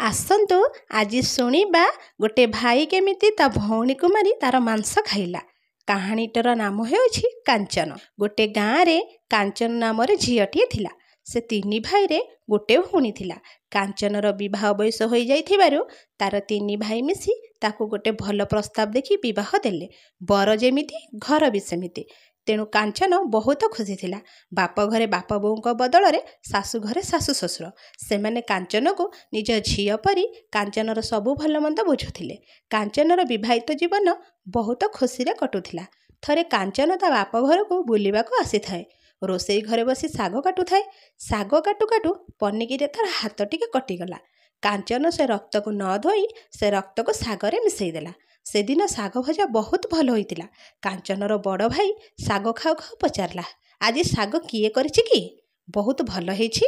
ଆସନ୍ତୁ ଆଜି ଶୁଣିବା ଗୋଟେ ଭାଇ କେମିତି ତା ଭଉଣୀକୁ ମାରି ତାର ମାଂସ ଖାଇଲା। କାହାଣୀଟିର ନାମ ହେଉଛି କାଞ୍ଚନ। ଗୋଟେ ଗାଁରେ କାଞ୍ଚନ ନାମରେ ଝିଅଟିଏ ଥିଲା। ସେ ତିନି ଭାଇରେ ଗୋଟେ ଭଉଣୀ ଥିଲା। କାଞ୍ଚନର ବିବାହ ବୟସ ହୋଇଯାଇଥିବାରୁ ତାର ତିନି ଭାଇ ମିଶି ତାକୁ ଗୋଟେ ଭଲ ପ୍ରସ୍ତାବ ଦେଖି ବିବାହ ଦେଲେ। ବର ଯେମିତି ଘର ବି ସେମିତି। ତେଣୁ କାଞ୍ଚନ ବହୁତ ଖୁସି ଥିଲା। ବାପ ଘରେ ବାପ ବୋଉଙ୍କ ବଦଳରେ ଶାଶୁ ଘରେ ଶାଶୁ ଶ୍ୱଶୁର। ସେମାନେ କାଞ୍ଚନକୁ ନିଜ ଝିଅ ପରି କାଞ୍ଚନର ସବୁ ଭଲମନ୍ଦ ବୁଝୁଥିଲେ। କାଞ୍ଚନର ବିବାହିତ ଜୀବନ ବହୁତ ଖୁସିରେ କଟୁଥିଲା। ଥରେ କାଞ୍ଚନ ତା ବାପ ଘରକୁ ବୁଲିବାକୁ ଆସିଥାଏ। ରୋଷେଇ ଘରେ ବସି ଶାଗ କାଟୁଥାଏ। ଶାଗ କାଟୁ କାଟୁ ପନିକିରେ ତାର ହାତ ଟିକେ କଟିଗଲା। କାଞ୍ଚନ ସେ ରକ୍ତକୁ ନ ଧୋଇ ସେ ରକ୍ତକୁ ଶାଗରେ ମିଶାଇ ଦେଲା। ସେଦିନ ଶାଗ ଭଜା ବହୁତ ଭଲ ହୋଇଥିଲା। କାଞ୍ଚନର ବଡ଼ ଭାଇ ଶାଗ ଖାଉ ଖାଉ ପଚାରିଲା, ଆଜି ଶାଗ କିଏ କରିଛି କି? ବହୁତ ଭଲ ହେଇଛି।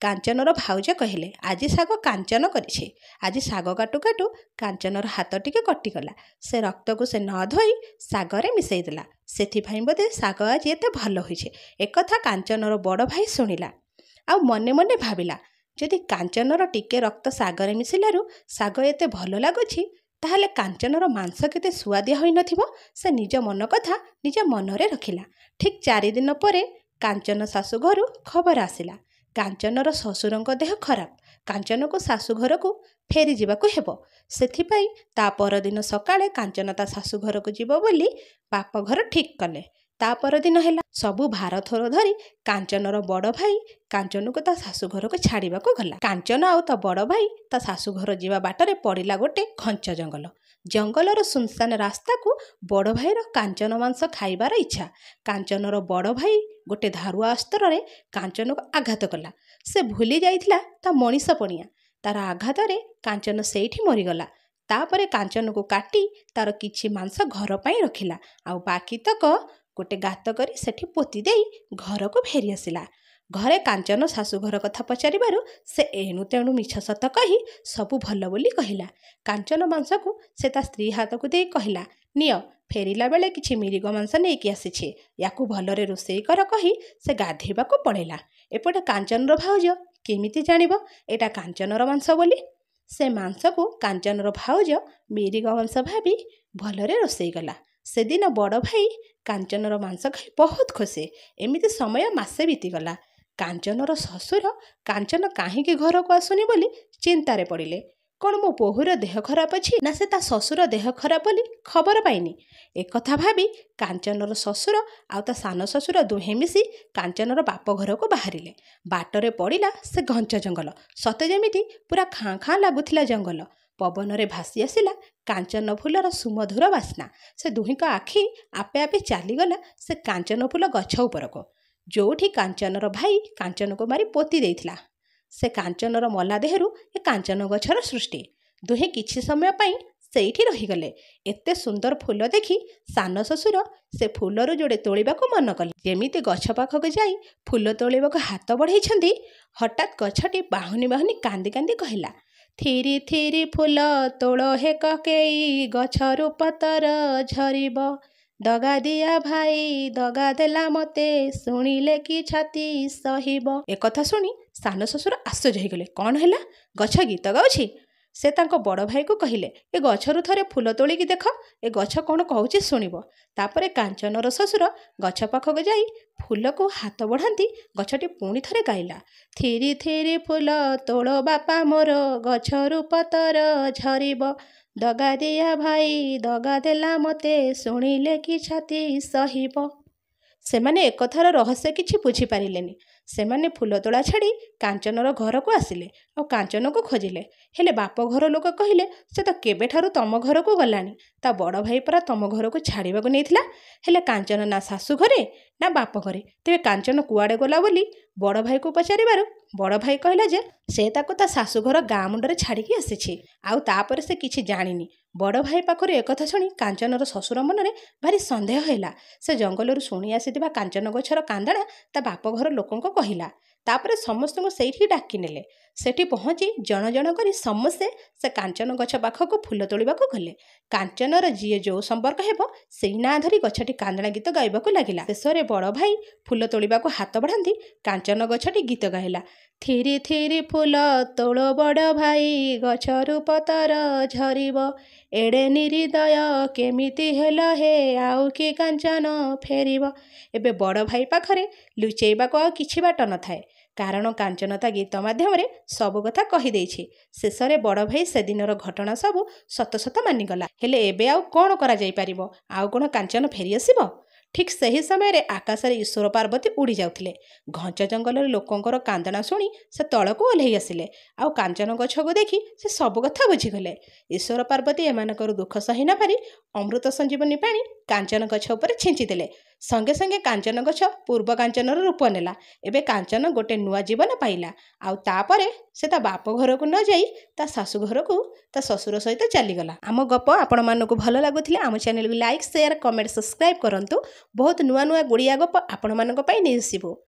କାଞ୍ଚନର ଭାଉଜ କହିଲେ, ଆଜି ଶାଗ କାଞ୍ଚନ କରିଛି। ଆଜି ଶାଗ କାଟୁ କାଟୁ କାଞ୍ଚନର ହାତ ଟିକେ କଟିଗଲା। ସେ ରକ୍ତକୁ ସେ ନ ଧୋଇ ଶାଗରେ ମିଶାଇ ଦେଲା। ସେଥିପାଇଁ ବୋଧେ ଶାଗ ଆଜି ଏତେ ଭଲ ହୋଇଛି। ଏକଥା କାଞ୍ଚନର ବଡ଼ ଭାଇ ଶୁଣିଲା ଆଉ ମନେ ମନେ ଭାବିଲା, ଯଦି କାଞ୍ଚନର ଟିକେ ରକ୍ତ ଶାଗରେ ମିଶିଲାରୁ ଶାଗ ଏତେ ଭଲ ଲାଗୁଛି, ତାହେଲେ କାଞ୍ଚନର ମାଂସ କେତେ ସୁଆଦିଆ ହୋଇନଥିବ। ସେ ନିଜ ମନ କଥା ନିଜ ମନରେ ରଖିଲା। ଠିକ୍ 4 ଦିନ ପରେ କାଞ୍ଚନ ଶାଶୁଘରୁ ଖବର ଆସିଲା, କାଞ୍ଚନର ଶ୍ୱଶୁରଙ୍କ ଦେହ ଖରାପ, କାଞ୍ଚନକୁ ଶାଶୁଘରକୁ ଫେରିଯିବାକୁ ହେବ। ସେଥିପାଇଁ ତା ପରଦିନ ସକାଳେ କାଞ୍ଚନ ତା ଶାଶୁଘରକୁ ଯିବ ବୋଲି ବାପଘର ଠିକ୍ କଲେ। ତା ପରଦିନ ହେଲା, ସବୁ ଭାରଥୋର ଧରି କାଞ୍ଚନର ବଡ଼ ଭାଇ କାଞ୍ଚନକୁ ତା ଶାଶୁଘରକୁ ଛାଡ଼ିବାକୁ ଗଲା। କାଞ୍ଚନ ଆଉ ତା ବଡ଼ ଭାଇ ତା ଶାଶୁଘର ଯିବା ବାଟରେ ପଡ଼ିଲା ଗୋଟେ ଘଞ୍ଚ ଜଙ୍ଗଲ। ଜଙ୍ଗଲର ସୁନସାନ ରାସ୍ତାକୁ ବଡ଼ ଭାଇର କାଞ୍ଚନ ମାଂସ ଖାଇବାର ଇଚ୍ଛା। କାଞ୍ଚନର ବଡ଼ ଭାଇ ଗୋଟେ ଧାରୁଆ ଅସ୍ତ୍ରରେ କାଞ୍ଚନକୁ ଆଘାତ କଲା। ସେ ଭୁଲି ଯାଇଥିଲା ତା ମଣିଷ ପଣିଆ। ତାର ଆଘାତରେ କାଞ୍ଚନ ସେଇଠି ମରିଗଲା। ତାପରେ କାଞ୍ଚନକୁ କାଟି ତାର କିଛି ମାଂସ ଘର ପାଇଁ ରଖିଲା, ଆଉ ବାକି ତକ ଗୋଟେ ଗାତ କରି ସେଠି ପୋତି ଦେଇ ଘରକୁ ଫେରି ଆସିଲା। ଘରେ କାଞ୍ଚନ ଶାଶୁଘର କଥା ପଚାରିବାରୁ ସେ ଏଣୁ ତେଣୁ ମିଛ ସତ କହି ସବୁ ଭଲ ବୋଲି କହିଲା। କାଞ୍ଚନ ମାଂସକୁ ସେ ତା ସ୍ତ୍ରୀ ହାତକୁ ଦେଇ କହିଲା, ନିଅ, ଫେରିଲା ବେଳେ କିଛି ମିରିଗ ମାଂସ ନେଇକି ଆସିଛି, ୟାକୁ ଭଲରେ ରୋଷେଇ କର କହି ସେ ଗାଧୋଇବାକୁ ପଳେଇଲା। ଏପଟେ କାଞ୍ଚନର ଭାଉଜ କେମିତି ଜାଣିବ ଏଇଟା କାଞ୍ଚନର ମାଂସ ବୋଲି? ସେ ମାଂସକୁ କାଞ୍ଚନର ଭାଉଜ ମିରିଗ ମାଂସ ଭାବି ଭଲରେ ରୋଷେଇ କଲା। ସେଦିନ ବଡ଼ ଭାଇ କାଞ୍ଚନର ମାଂସ ଖାଇ ବହୁତ ଖୁସି। ଏମିତି ସମୟ ମାସେ ବିତିଗଲା। କାଞ୍ଚନର ଶ୍ୱଶୁର କାଞ୍ଚନ କାହିଁକି ଘରକୁ ଆସୁନି ବୋଲି ଚିନ୍ତାରେ ପଡ଼ିଲେ। କ'ଣ ମୋ ବୋହୂର ଦେହ ଖରାପ ଅଛି, ନା ସେ ତା ଶ୍ୱଶୁର ଦେହ ଖରାପ ବୋଲି ଖବର ପାଇନି? ଏକଥା ଭାବି କାଞ୍ଚନର ଶ୍ୱଶୁର ଆଉ ତା ସାନ ଶ୍ୱଶୁର ଦୁହେଁ ମିଶି କାଞ୍ଚନର ବାପ ଘରକୁ ବାହାରିଲେ। ବାଟରେ ପଡ଼ିଲା ସେ ଘଞ୍ଚ ଜଙ୍ଗଲ। ସତେ ଯେମିତି ପୁରା ଖାଁ ଖାଁ ଲାଗୁଥିଲା ଜଙ୍ଗଲ। ପବନରେ ଭାସି ଆସିଲା କାଞ୍ଚନ ଫୁଲର ସୁମଧୁର ବାସ୍ନା। ସେ ଦୁହିଁଙ୍କ ଆଖି ଆପେ ଆପେ ଚାଲିଗଲା ସେ କାଞ୍ଚନ ଫୁଲ ଗଛ ଉପରକୁ, ଯୋଉଠି କାଞ୍ଚନର ଭାଇ କାଞ୍ଚନକୁ ମାରି ପୋତି ଦେଇଥିଲା। ସେ କାଞ୍ଚନର ମଲା ଦେହରୁ ଏ କାଞ୍ଚନ ଗଛର ସୃଷ୍ଟି। ଦୁହେଁ କିଛି ସମୟ ପାଇଁ ସେଇଠି ରହିଗଲେ। ଏତେ ସୁନ୍ଦର ଫୁଲ ଦେଖି ସାନ ଶ୍ୱଶୁର ସେ ଫୁଲରୁ ଯୋଡ଼େ ତୋଳିବାକୁ ମନ କଲେ। ଯେମିତି ଗଛ ପାଖକୁ ଯାଇ ଫୁଲ ତୋଳିବାକୁ ହାତ ବଢ଼େଇଛନ୍ତି, ହଠାତ୍ ଗଛଟି ବାହୁନି ବାହୁନି କାନ୍ଦି କାନ୍ଦି କହିଲା, ଥିରି ଥିରି ଫୁଲ ତୋଳ ହେ କକେଇ, ଗଛରୁ ପତର ଝରିବ। ଦଗା ଦିଆ ଭାଇ ଦଗା ଦେଲା ମତେ, ଶୁଣିଲେ କି ଛାତି ସହିବ। ଏକଥା ଶୁଣି ସାନ ଶ୍ୱଶୁର ଆଶ୍ଚର୍ଯ୍ୟ ହେଇଗଲେ। କ'ଣ ହେଲା, ଗଛ ଗୀତ ଗାଉଛି? ସେ ତାଙ୍କ ବଡ଼ ଭାଇକୁ କହିଲେ, ଏ ଗଛରୁ ଥରେ ଫୁଲ ତୋଳିକି ଦେଖ, ଏ ଗଛ କ'ଣ କହୁଛି ଶୁଣିବ। ତାପରେ କାଞ୍ଚନର ଶ୍ୱଶୁର ଗଛ ପାଖକୁ ଯାଇ ଫୁଲକୁ ହାତ ବଢ଼ାନ୍ତି, ଗଛଟି ପୁଣି ଥରେ ଗାଇଲା, ଥିରି ଥିରି ଫୁଲ ତୋଳ ବାପା ମୋର, ଗଛରୁ ପତର ଝରିବ। ଦଗା ଦିଆ ଭାଇ ଦଗା ଦେଲା ମତେ, ଶୁଣିଲେ କି ଛାତି ସହିବ। ସେମାନେ ଏକଥାର ରହସ୍ୟ କିଛି ବୁଝିପାରିଲେନି। ସେମାନେ ଫୁଲ ତୋଳା ଛାଡ଼ି କାଞ୍ଚନର ଘରକୁ ଆସିଲେ ଆଉ କାଞ୍ଚନକୁ ଖୋଜିଲେ। ହେଲେ ବାପ ଘର ଲୋକ କହିଲେ, ସେ ତ କେବେଠାରୁ ତମ ଘରକୁ ଗଲାଣି, ତା ବଡ଼ ଭାଇ ପରା ତମ ଘରକୁ ଛାଡ଼ିବାକୁ ନେଇଥିଲା। ହେଲେ କାଞ୍ଚନ ନା ଶାଶୁ ଘରେ ନା ବାପ ଘରେ। ତେବେ କାଞ୍ଚନ କୁଆଡ଼େ ଗଲା ବୋଲି ବଡ଼ ଭାଇକୁ ପଚାରିବାରୁ ବଡ଼ ଭାଇ କହିଲା ଯେ ସେ ତାକୁ ତା ଶାଶୁଘର ଗାଁ ମୁଣ୍ଡରେ ଛାଡ଼ିକି ଆସିଛି, ଆଉ ତାପରେ ସେ କିଛି ଜାଣିନି। ବଡ଼ ଭାଇ ପାଖରୁ ଏକଥା ଶୁଣି କାଞ୍ଚନର ଶ୍ୱଶୁର ମନରେ ଭାରି ସନ୍ଦେହ ହେଲା। ସେ ଜଙ୍ଗଲରୁ ଶୁଣି ଆସିଥିବା କାଞ୍ଚନ ଗଛର କାନ୍ଦଣା ତା ବାପଘର ଲୋକଙ୍କୁ କହିଲା। ତାପରେ ସମସ୍ତଙ୍କୁ ସେଇଠି ଡାକି ନେଲେ। ସେଠି ପହଞ୍ଚି ଜଣ ଜଣ କରି ସମସ୍ତେ ସେ କାଞ୍ଚନ ଗଛ ପାଖକୁ ଫୁଲ ତୋଳିବାକୁ ଗଲେ। କାଞ୍ଚନର ଯିଏ ଯୋଉ ସମ୍ପର୍କ ହେବ ସେଇ ନାଁ ଧରି ଗଛଟି କାନ୍ଦଣା ଗୀତ ଗାଇବାକୁ ଲାଗିଲା। ଶେଷରେ ବଡ଼ ଭାଇ ଫୁଲ ତୋଳିବାକୁ ହାତ ବଢ଼ାନ୍ତି, କାଞ୍ଚନ ଗଛଟି ଗୀତ ଗାଇଲା, ଥିରି ଥିରି ଫୁଲ ତୋଳ ବଡ଼ ଭାଇ, ଗଛରୁ ପତର ଝରିବ। ଏଡ଼େ ନିରିଦୟ କେମିତି ହେଲ ହେ, ଆଉ କି କାଞ୍ଚନ ଫେରିବ। ଏବେ ବଡ଼ ଭାଇ ପାଖରେ ଲୁଚେଇବାକୁ ଆଉ କିଛି ବାଟ ନଥାଏ, କାରଣ କାଞ୍ଚନ ତା ଗୀତ ମାଧ୍ୟମରେ ସବୁ କଥା କହିଦେଇଛି। ଶେଷରେ ବଡ଼ ଭାଇ ସେଦିନର ଘଟଣା ସବୁ ସତ ସତ ମାନିଗଲା। ହେଲେ ଏବେ ଆଉ କ'ଣ କରାଯାଇପାରିବ? ଆଉ କ'ଣ କାଞ୍ଚନ ଫେରିଆସିବ? ଠିକ୍ ସେହି ସମୟରେ ଆକାଶରେ ଈଶ୍ୱର ପାର୍ବତୀ ଉଡ଼ି ଯାଉଥିଲେ। ଘଞ୍ଚ ଜଙ୍ଗଲରେ ଲୋକଙ୍କର କାନ୍ଦଣା ଶୁଣି ସେ ତଳକୁ ଓହ୍ଲେଇ ଆସିଲେ, ଆଉ କାଞ୍ଚନ ଗଛକୁ ଦେଖି ସେ ସବୁ କଥା ବୁଝିଗଲେ। ଈଶ୍ୱର ପାର୍ବତୀ ଏମାନଙ୍କର ଦୁଃଖ ସହି ନପାରି ଅମୃତ ସଞ୍ଜୀବନୀ ପାଣି କାଞ୍ଚନ ଗଛ ଉପରେ ଛିଞ୍ଚିଦେଲେ। ସଙ୍ଗେ ସଙ୍ଗେ କାଞ୍ଚନ ଗଛ ପୂର୍ବ କାଞ୍ଚନର ରୂପ ନେଲା। ଏବେ କାଞ୍ଚନ ଗୋଟେ ନୂଆ ଜୀବନ ପାଇଲା, ଆଉ ତାପରେ ସେ ତା ବାପ ଘରକୁ ନ ଯାଇ ତା ଶାଶୁ ଘରକୁ ତା ଶ୍ୱଶୁର ସହିତ ଚାଲିଗଲା। ଆମ ଗପ ଆପଣମାନଙ୍କୁ ଭଲ ଲାଗୁଥିଲେ ଆମ ଚ୍ୟାନେଲକୁ ଲାଇକ୍, ସେୟାର, କମେଣ୍ଟ, ସବସ୍କ୍ରାଇବ୍ କରନ୍ତୁ। ବହୁତ ନୂଆ ନୂଆ ଗୁଡ଼ିଆ ଗପ ଆପଣମାନଙ୍କ ପାଇଁ ନେଇ ଆସିବୁ।